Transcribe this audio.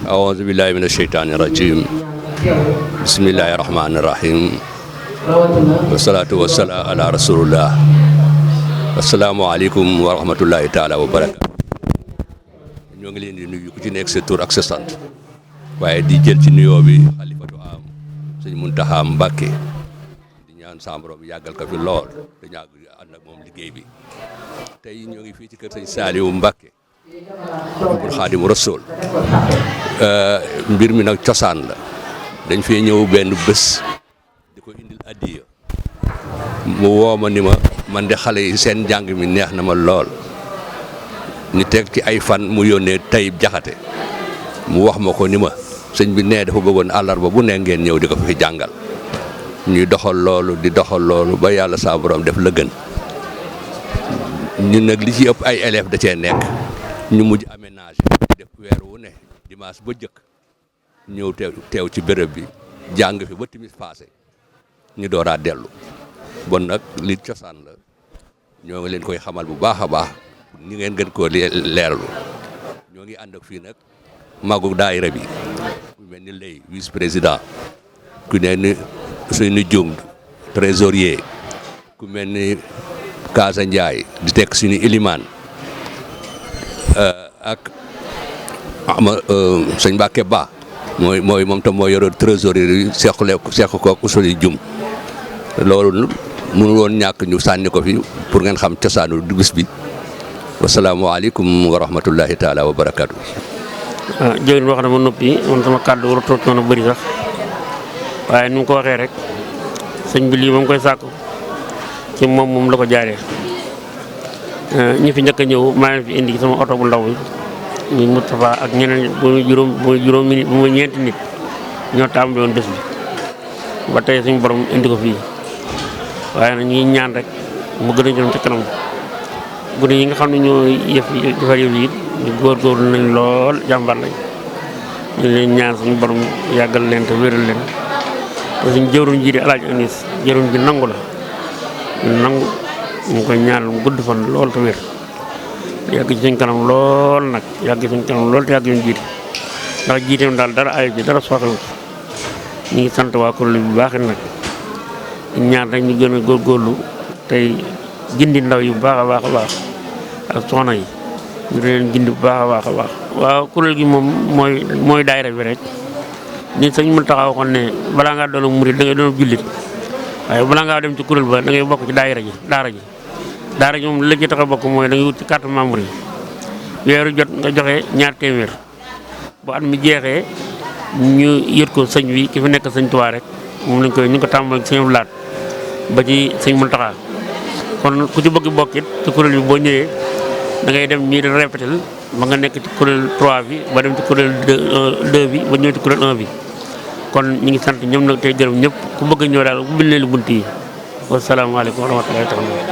أعوذ بالله من الشيطان الرجيم بسم الله الرحمن الرحيم والصلاة والسلام على رسول الله السلام عليكم ورحمة الله تعالى وبركاته ñoo ngi leen di nuyu ku ci nekk sa tur ak sa sant waaye di jël ci nuyoo bi xalifatu am sëñ Muntaxa Mbàkke di ñaan sa borom yàggal ko fi lool te ñàgg ànd ak moom liggéey bi tey ñoo ngi fii ci kër sëñ Saaliwu Mbàkke pour Xaadimu Rasuul mbir mi nag cosaan la dañ fee ñëw benn bés di ko indil addiya mu woo ma ni ma man de xale yi seen njàng mi neex na ma lool ñu teg ci ay fan mu yónnee Tayib Jaxate mu wax ma ko ni ma sëñ bi nee dafa bëggoon àllarba bu ne ngeen ñëw di ko fi jàngal ñuy doxal loolu di doxal loolu ba yàlla saa borom def la gën ñun nag li ci ëpp ay élèves da cee nekk ñu mujj aménagé def weer wu ne dimanche ba jëkk ñëw teew ci béréb bi jàng fi ba timis passé ñu dooraa dellu bon nag li cosaan la ñoo ngi leen koy xamal bu baax a baax ni ngeen gën koo leerlu ñoo ngi ànd ak fii nag magu daayira bi ku mel ni lay vice président ku ne ni suñu jum trésorier ku mel ni Kaasa Ndiaye di tekk suñu ilimaan ak sëñ Mbacke Ba mooy moom tam moo yoroon trésorier yi seq ko suñu jum loolu mënu woon ñàkk ñu sànni ko fi pour ngeen xam cosaanu bis bi wasalaamaaleykum wa rahmatullahi taala wa barakaatu. jërëjëf wax na ma noppi man sama kàddu war a toog noonu bëri sax waaye ni mu ko waxee rek sëñ bi lii moom koy sàkku ci moom la ko jaaree ñi fi njëkk a ñëw maa ngi fi indi sama oto bu ndaw bi ñu Moustapha ak ñeneen bu juróom minute bu muy ñeenti nit ñoo tàmbali woon bés bi ba tey suñu borom indi ko fii waaye nag ñu ngi ñaan rek mu gën a jëm ci kanam. gune yi nga xam ne ñoo defar yëf yi ñu góorgóorlu nañ lool jàmbar lañ ñu leen ñaan suñu borom yàggal leen te wéral leen te suñu jëwruñ ji di Alaaji Anis jëwruñ bi nangu la nangu ñu koy ñaanal mu gudd fan lool te wér yàgg ci suñ kanam lool nag yàgg ci suñ kanam lool te yàgg ñu jiite ndax jiiteem daal dara ayu ji dara soxewu ñu ngi sant waa kuréel bi bu baax nag ñaan rek ñu gën a góorgóorlu tey gindi ndaw yi bu baax a baax a baax ak soxna yi ñu leen gindi bu baax a baax a baax waaw kuréel gi moom mooy daayira bi rek ni sëñ mën taxaw waxoon ne balaa ngaa doon murid da ngay doon jullit waaye balaa ngaa dem ci kuréel ba da ngay bokk ci daara ji moom la ci tax a bokk mooy da ngay wut ci carte membre yi weeru jot nga joxe $200 bu at mi jeexee ñu yët ko sëñ bi ki fi nekk sëñ Tuubaa rek moom lañ koy ñu ko tàmbali sëñ Laat ba ci sëñ mën taxaw kon ku ci bëgg bokkit ci kuréel bi boo ñëwee da ngay dem ñii di répété ba nga nekk ci kuréel 3 bi ba dem ci kuréel 2 bi ba ñëw ci kuréel 1 bi kon ñu ngi sant ñoom nag tey gërëm ñëpp ku bëgg ñëw daal bu bind leen bunt yi wasalaamaaleykum wa rahmatullahi taala